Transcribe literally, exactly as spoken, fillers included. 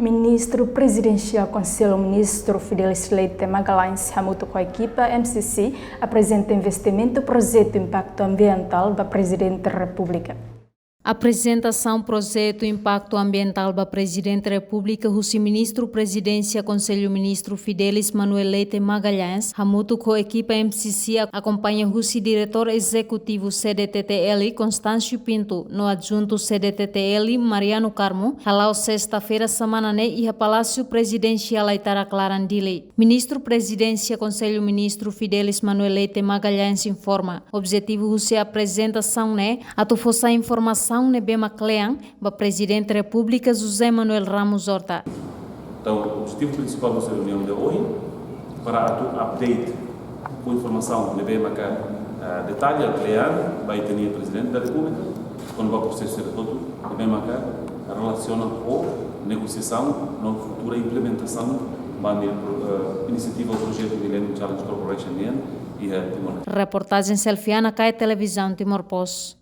Ministru Prezidensiál Konsellu Ministru Fidelis Leite Magalhães hamutuk ho ekipa M C C aprezenta investimentu projetu impaktu ambientál ba Prezidente Repúblika. Aprezentasaun projetu impaktu ambientál ba Prezidente Repúblika husi Ministru Prezidénsia Konsellu Ministru Fidelis Manuel Leite Magalhães hamutuk ho ekipa M C C akompaña husi Diretór Ezekutivu C D T T L Constâncio Pinto no Adjuntu C D T T L Mariano Carmo hala'o sesta-feira semana ne'e iha Palásiu Prezidensiál Aitarak Laran Dili. Ministru Prezidénsia Konsellu Ministru Fidelis Manuel Leite Magalhães informa, objetivu husi aprezentasaun ne'e atu fó sai informasaun ne'ebé mak kle'an ba Prezidente Repúblika José Manuel Ramos Horta. Entaun, objetivu prinsipál husi reuniaun de ohin para atu update ho informasaun ne'ebé maka, ah, detalla kle'an ba ita-nia Prezidente da Repúblika kona-ba prosesu sira hotu ne'ebé maka relasiona ho negosiasaun no futura implementasaun ba ami, eh, inisiativa projetu Millennium Challenge Corporation nian iha Timor. Reportajen Selfiana Kai, Televizaun Timor Post.